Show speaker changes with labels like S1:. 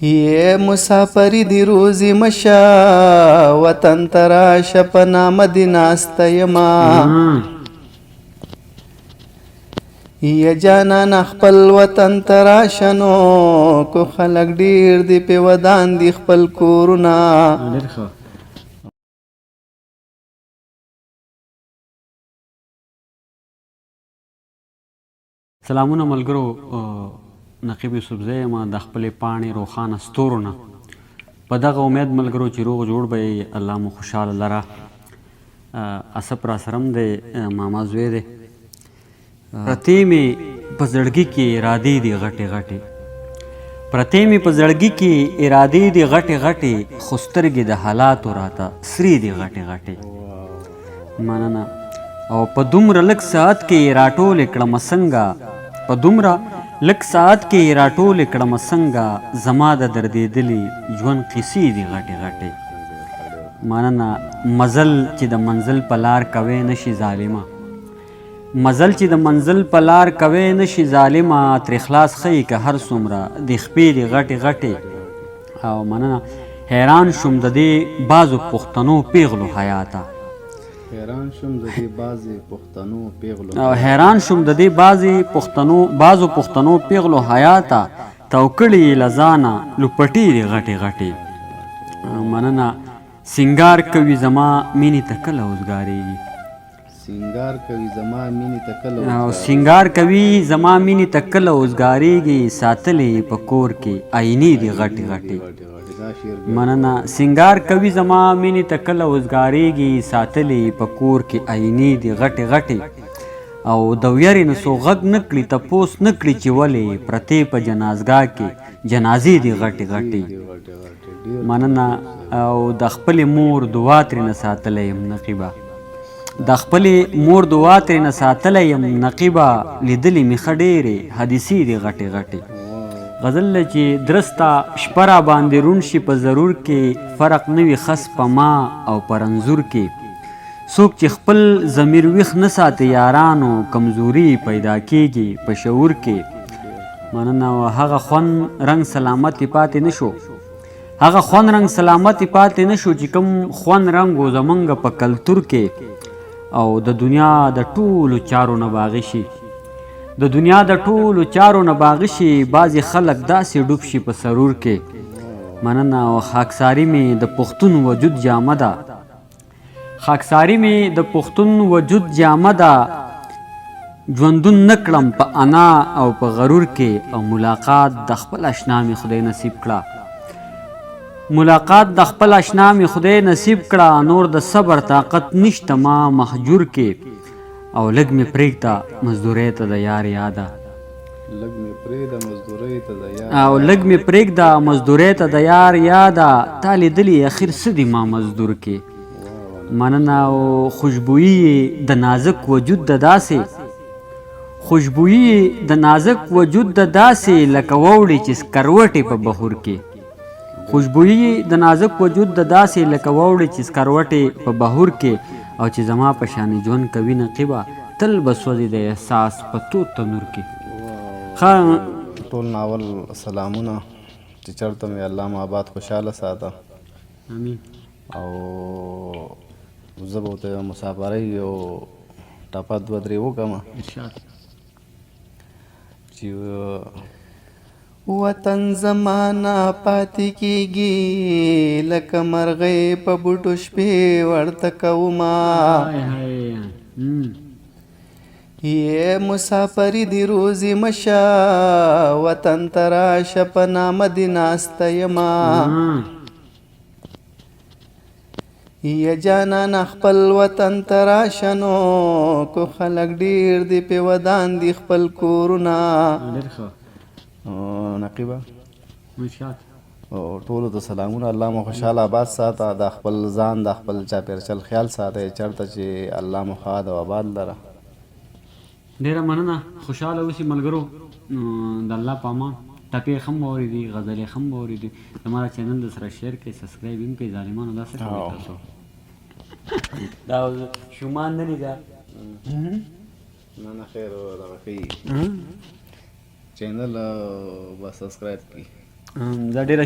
S1: یې مسافري دي روزي مشه، وطن ته راشه په نامه دي ناسته یمه. یه جانانه خپل وطن ته راشه نو، کو خلک ډېر دي پې ودان دي خپل کورونه.
S2: ډېر ښه. سلامونه ملګرو، نقیب یوسفزی یم د خپلې پاڼې روښانه ستورو نه. په دغه امید ملګرو چې روغ جوړ به یئ، الله مو خوشحاله لره. اصف راسره هم دی، ماما زوی دی. پرتې مې په زړګي کې ارادې دي غټې غټې، پرتې مې په زړګي کې ارادې دي غټې غټې، خو سترګې د حالاتو راته سرې دي غټې غټې. مننه. او په دومره لږ ساعت کې یې راټولې کړمه څنګه، په دومره لږ ساعت کې یې راټولې کړمه څنګه، زما د دردېدلي ژوند قصې دي غټې غټې. مننه. مزل چې د منزل په لار کوی نه شي ظالمه، مزل چې د منزل په لار کوی نه شي ظالمه، ترې خلاص ښه یې که هر څومره دې خپې دي غټې غټې. او مننه. حیران شوم د دې بعضو پښتنو پیغلو حیا ته،
S1: حیران شوم د دې بعضې پښتنو پیغلو،
S2: او حیران شوم د دې بعضې پښتنو بعضو پښتنو پیغلو حیا ته، تاو کړي یې له ځانه لوپټې دي غټې غټې. مننه. سینګار کوي زما مینې ته کله اوزګارېږي،
S1: سینګار کوي زما مینې ته کله
S2: او سینګار کوي زما مینې ته کله اوزګارېږي، ساتلې یې په کور کې آینې دي غټې غټې. مننه. سینګار کوي زما مینې ته کله اوزګارېږي، ساتلې یې په کور کې آینې دي غټې غټې. او د ویرې نه څوک غږ نه کړي، تپوس نه کړي چې ولې پرتې په جنازګاه کې جنازې دي غټې غټې. مننه. او د خپلې مور دعا ترېنه ساتلی یم نقیبه، د خپلې مور دعا ترېنه ساتلی یم نقیبه، لیدلې مې ښه ډېرې حادثې دي غټې غټې. غزل دی چې درسته شپه را باندې روڼ شي په ضرور کې، فرق نه وي خس په ما او په رنځور کې، څوک چې خپل ضمیر ویښ نه ساتي یارانو، کمزوري پیدا کیږي په شعور کې. مننه. او هغه خوند رنګ سلامت پاتې نه شو، هغه خوند رنګ سلامت پاتې نه شو چې کوم خوند رنګ و زمونږ په کلتور کې. او د دنیا د ټولو چارو نه باغي شي، د دنیا د ټولو چارو نه باغي شي، بعضې خلک داسې ډوب شي په سرور کې. مننه. او خاکساري مې د پښتون وجود جامه ده، خاکساري مې د پښتون وجود جامه ده، ژوندون نه کړم په انا او په غرور کې. او ملاقات د خپل اشنا مې خدای نصیب کړه، ملاقات د خپل اشنا مې خدای نصیب کړه، نور د صبر طاقت نشته ما مهجور کې. او لږ مې پرېږده مزدورۍ ته د یار یاده،
S1: لږ مې پرېږده مزدورۍ ته د یار،
S2: او لږ مې پرېږده مزدورۍ ته د یار یاده، تا لیدلي اخر څه دي ما مزدور کې. مننه. او خوشبویي یې د نازک وجود د داسې، خوشبویي یې د نازک وجود د داسې لکه ووړي چې سکروټې په بهور کې، خوشبویي یې د نازک وجود د داسې لکه ووړي چې سکروټې په بهور کې. او چې زما په شان ژوند کوي نقیبه، تل به سوځي د احساس په تود تنور کې. ښه.
S1: ټول ناول سلامونه چې چرته مې الله مو آباد خوشحاله ساته.
S2: امین.
S1: او زه به ورته یو مسافرۍ یو ټپه دوه درې وکړم.
S2: ارشاد.
S1: چې وطن زما نه پاتې کېږي لکه مرغۍ په بوټو شپې ورته کومه. یې مسافري دي روزي مشه، وطن ته راشه په نامه دي ناسته یمه. یه جانانه خپل وطن ته راشه نو، کو خلک ډېر دي پې ودان دي خپل کورونه.
S2: ډېر ښه.
S1: نقیبه ټولو ته سلامونه، الله مو خوشحاله آباد ساته، د خپل ځان د خپل چاپېرچل خیال ساتئ چېرته چې الله مو ښاد او آباد لره.
S2: ډېره مننه، خوشحاله اوسئ ملګرو، د الله په امان. ټپې ښه هم واورېدې، غزلې ښه هم واورېدې. زما دا چینل در سره شیر کړئ، سبسکرایب هم کړئ. ظالمانو دا څه کوئ تاسو؟ دا شومان نه لیده.
S1: نه نه خیر، دغه کوي چینل به سبسکرایب کړي.
S2: دا ډېره